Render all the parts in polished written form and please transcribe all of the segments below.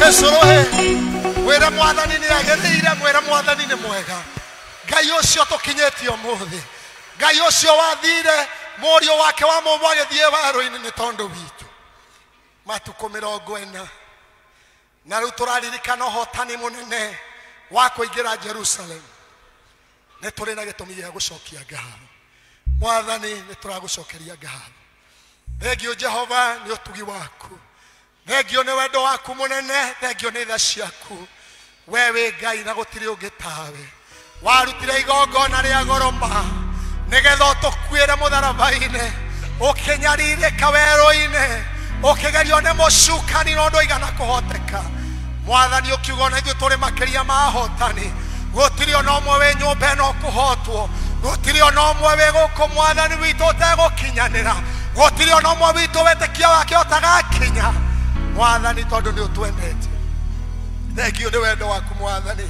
Wĩcũrũhe wĩre mwathani nĩ agĩrĩire, mwĩre mwathani nĩ mwega. Ngai ũcio tũkinyĩtie ũmũthĩ, Ngai ũcio wathire mũriũ wake wa mũmwe agĩthiĩ werũ-inĩ nĩ tondũ witũ matukũ 40, na rĩu tũraririkana ũhotani mũnene wa kũingĩra Jerusalem. Nĩ tũrĩ na gĩtũmi gĩa gũcokia ngatho. Mwathani, nĩ tũragũcokeria ngatho. Thengio Jehova nĩ ũtugi waku, thengio nĩ wendo waku mũnene, thengio nĩ tha ciaku. We wĩ Ngai na gũtirĩ ũngĩ tawe. Warutire igongona rĩa goro ma nĩgetha ũtũkuĩre mũtharaba-inĩ, ũkĩnyarirĩka werũ-inĩ, ũkĩgerio nĩ mũcukani no ndũigana kũhoteka. Mwathani ũkiuga ona ithuĩ tũrĩ makĩria ma ahotani. Gũtirĩ ona ũmwe wĩ nyũmba ĩno ũkũhotwo, gũtirĩ ona ũmwe wĩ gũkũ mwathani witũ ũtegũkinyanĩra, gũtirĩ ona ũmwe witũ wĩtĩkio wake ũtagakinya. Mwathani, tondũ nĩ ũtwendete, thengio nĩ wendo waku mwathani.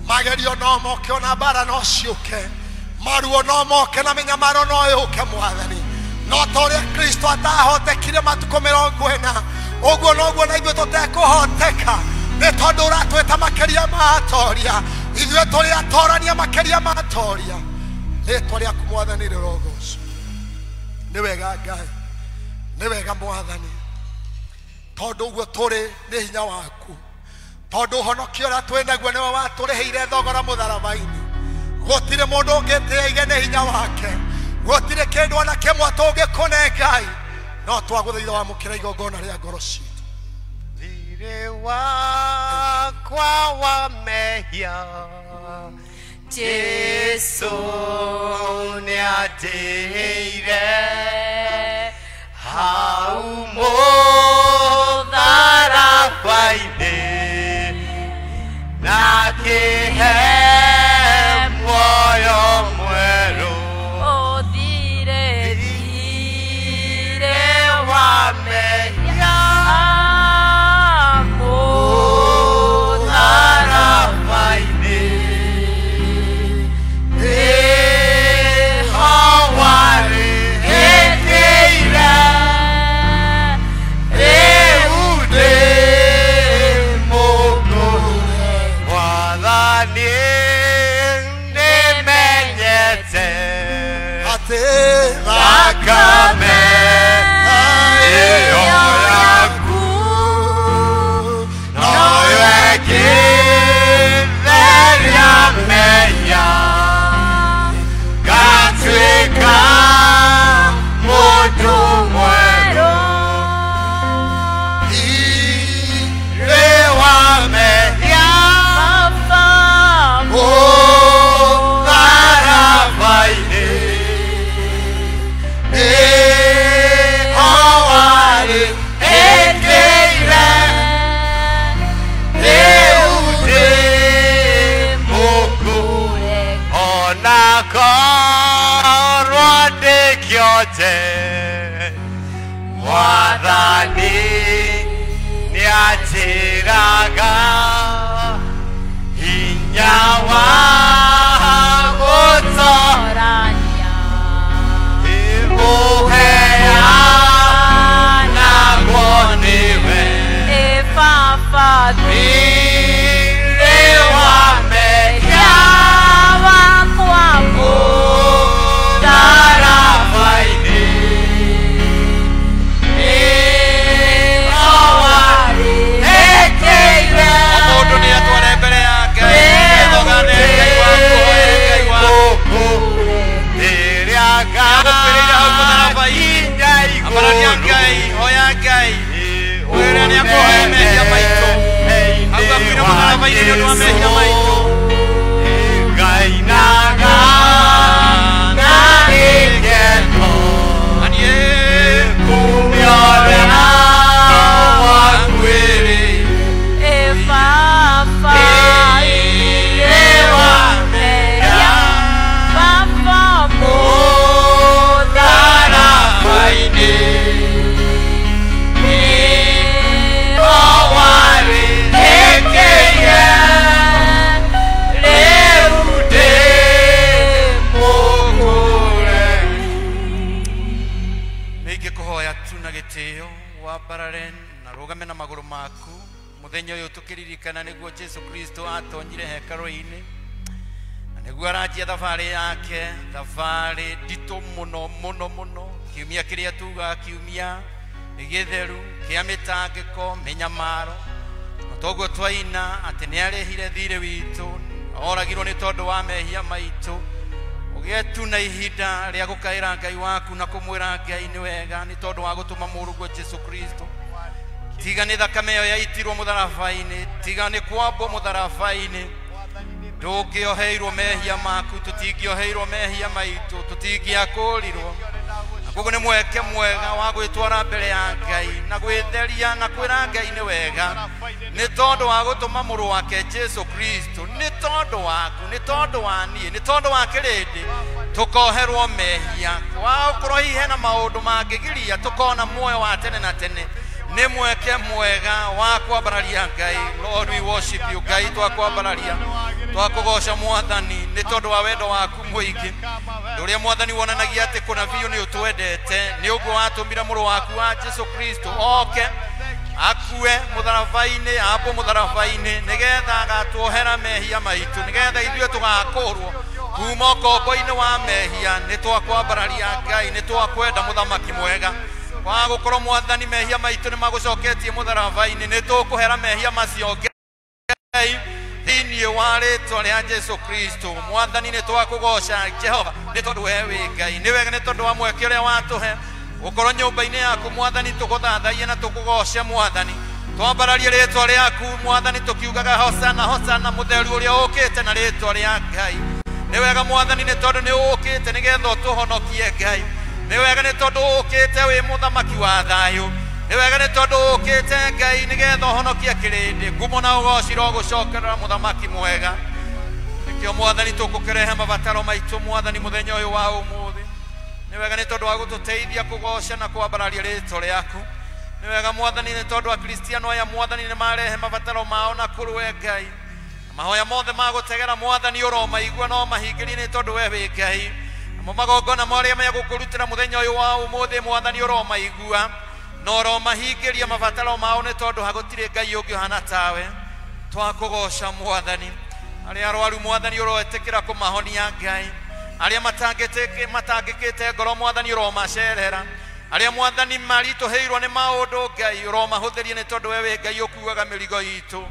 Magerio no moke ona mbara no ciũke, maruo no moke na mĩnyamaro no yũke mwathani. No ta ũrĩa Kristo atahotekire matukũ 40, ũguo noguo na ithuĩ tũtekũhoteka, nĩ tondũ ũratwĩta makĩria ma atoria. Ithuĩ tũrĩ atorania makĩria ma atoria. Rĩtwa rĩaku mwathani rĩrogocwo. Nĩ wega Ngai, nĩ wega mwathani, tondũ ũguo tũrĩ nĩ hinya waku, tondũ ũhonokio ũrĩa twĩ naguo nĩwe watũrĩhĩire thogora mũtharaba-inĩ. Gũtirĩ mũndũ ũngĩtĩa aige nĩ hinya wake, gũtirĩ kĩndũ ona kĩmwe tũngĩkũne Ngai, no twagũthaitha wamũkĩra igongona rĩa ngoro citũ. Thirĩ wakwa wa mehia Jesu nĩandĩhĩire hau mũtharaba-inĩ, na akĩhe muoyo mwerũ. Ũthire Thirĩ wa mehia mũtharaba-inĩ, nĩho warĩhĩkĩire, rĩu ndĩ mũkũre. Mwathani, nĩmenyete atĩ thakame ĩyo yaku noyo ĩngĩtheria mehia, ngatuĩka mũndũ mwerũ. Thirĩ wa mehia mũtharaba-inĩ, nĩho warĩhĩkĩire, rĩu ndĩ mũkũre. Ona korwo ndĩ kĩonje, Mwathani nĩanjĩraga hinya wa gũtũũrania ĩmũheanagwo nĩwe. Thirĩ wa mehia mũtharaba-inĩ, nĩho warĩhĩkĩire, O mũndũ nĩ atware mbere ya Ngai, ethogane Ngai waku, hoere Ngai waku. Rĩrĩa Nĩagũkuĩrĩire hau mũtharaba-inĩ. ngakinya Ambarania igũrũ, Ngai, hoya Ngai, wĩre nĩakũhoya mehia maitũ. Hau akuire mũtharaba-inĩ nĩ ũndũ wa mehia maitũ. Ngainaga na gĩkeno Na niĩ kumia ũrĩa wakuĩrĩire. Thirĩ wa mehia mũtharaba-inĩ, nĩho warĩhĩkĩire, rĩu ndĩ mũkũre. Nĩ ingĩkũhoya tu na gĩtĩo wambarare na rũgame na magũrũ maku. Muthenya uyu tukiririkana niguo Jesu Kristo atonyire hekarũ-inĩ na niguo aranjia thabarĩ yake, thabarĩ nditũ mũno mũno mũno. Kiumia kĩrĩa tugaga kiumia gĩtheru kĩa mĩtangĩko, mĩnyamaro. Na toguo twaina atĩ nĩarĩhire thirĩ witũ, oragirwo nĩ tondũ wa mehia maitũ. Ũgĩe na ihinda rĩa gũkaĩra Ngai waku na kũmwĩra Ngai nĩ wega nĩ tondũ wa gũtũma mũrũguo Jesu Kristo. Tiga nĩ thakame ĩyo yaitirwo mũtharaba-inĩ, tiga nĩ kwambwo mũtharaba-inĩ, ndũngĩoheirwo mehia maku, tũtingĩoheirwo mehia maitũ, tũtingĩakũrirwo. Na koguo nĩ mweke mwega wa gwĩtwara mbere ya Ngai na gwĩtheria na kwĩra Ngai nĩ wega nĩ tondũ wa gũtũma mũrũ wake Jesu Kristo, nĩ tondũ waku, nĩ tondũ wa niĩ, nĩ tondũ wa kĩrĩndĩ tũkoherwo mehia. Wa ũkorwo hihi hena maũndũ mangĩgiria tũkona muoyo wa tene na tene. Nĩ mweke mwega wa kwambararia Ngai. Lord, we worship you. Ngai twakwambararia, twakũgoca Mwathani nĩ tondũ wa wendo waku mũingĩ, ũrĩa Mwathani wonanagia atĩ kũna biũ nĩ ũtwendete. Nĩ ũguo watũmire mũrũ waku wa Jesu Kristo oke akue mũtharaba-inĩ, ambwo mũtharaba-inĩ, nĩgetha agatuohera mehia maitũ, nĩgetha ithuĩ tũgakũrwo kuma ũkombo-inĩ wa mehia. Nĩ twakwambararia Ngai, nĩ twakwenda mũthamaki mwega. Wa gũkorwo Mwathani mehia maitũ nĩ magũcoketie mũtharaba-inĩ, nĩ tũkũhera mehia macio Ngai thĩinĩ wa rĩtwa rĩa Jesu Kristo. Mwathani nĩ twakũgoca Jehova nĩ tondũ we wĩ Ngai. Nĩ wega nĩ tondũ wa mweke ũrĩa watũhe gũkorwo nyũmba-inĩ yaku Mwathani, tũgũthathaiye na tũkũgoce Mwathani. Twambararie rĩtwa rĩaku Mwathani tũkiugaga hosana hosana mũtheru ũrĩa ũkĩte na rĩtwa rĩa Ngai. Nĩ wega Mwathani nĩ tondũ nĩ ũkĩte nĩgetha ũtũhonokie Ngai. Nĩ wega nĩ tondũ ũkĩte wĩ mũthamaki wa thayũ. Nĩ wega nĩ tondũ ũkĩte Ngai nĩgetha ũhonokie kĩrĩndĩ. Ngumo na ũgoci rogũcokerera mũthamaki mwega. Nĩkĩo Mwathani tũkũkĩrehe mabataro maitũ Mwathani mũthenya ũyũ wa ũmũthĩ. Nĩ wega nĩ tondũ wa gũtũteithia kũgoca na kwambararia rĩtwa rĩaku. Nĩ wega Mwathani nĩ tondũ Akristiano aya Mwathani nĩ marehe mabataro mao na kũrĩ we Ngai. Mahoya mothe ma gũtegera Mwathani ũromaigua no mahingĩrie nĩ tondũ we wĩ Ngai. Namo magongona marĩa megũkũrutĩra mũthenya ũyũ wa ũmũthĩ Mwathani ũromaigua na ũromahingĩria mabataro mao nĩ tondũ hagũtirĩ Ngai ũngĩ ũhana tawe. Twakũgoca Mwathani. Arĩa arwaru Mwathani ũroetĩkĩra kũmahonia Ngai. Arĩa matangĩkĩte ngoro Mwathani ũromacerera. Arĩa Mwathani maritũhĩirwo nĩ maũndũ Ngai ũromahũthĩria nĩ tondũ we wĩ Ngai ũkuaga mĩrigo itũ.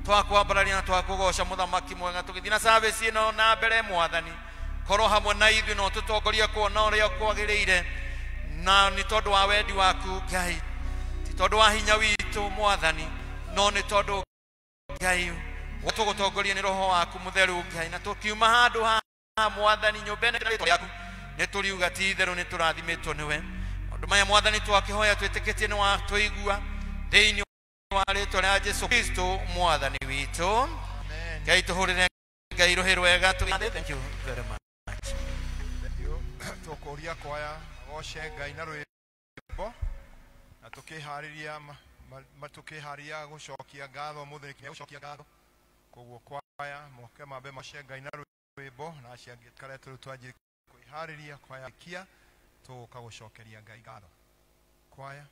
Twakwambararia na twakũgoca mũthamaki mwega. Tũgĩthiĩ na service ĩno na mbere Mwathani, korwo hamwe na ithuĩ na ũtũtongorie kuona ũrĩa kwagĩrĩire, na nĩ tondũ wa wendi waku Ngai, ti tondũ wa hinya witũ Mwathani, no nĩ tondũ Ngai tũgũtongoria nĩ Roho waku mũtheru Ngai. Na tũkiuma handũ haha Mwathani nyũmba ĩno rĩtwa rĩaku nĩ tũriuga ti itherũ nĩ tũrathimĩtwo nĩwe. Maũndũ maya Mwathani twakĩhoya twĩtĩkĩtie nĩ watũigua thĩinĩ wa rĩtwa rĩa Jesu Kristo Mwathani witũ. Ngai tũhũrĩre Ngai rũhĩ rwega. Thank you very much. Tũkũria kwaya goce Ngai na rwĩmbo na tũkĩharĩria gũcokia ngatho mũthenya kinya gũcokia ngatho. Koguo kwaya moke mambe mace Ngai na rwĩmbo na acio angĩ tũkaretwo rĩu twanjie kwĩharĩria kwaya kia tũgũka gũcokeria Ngai ngatho. Kwaya.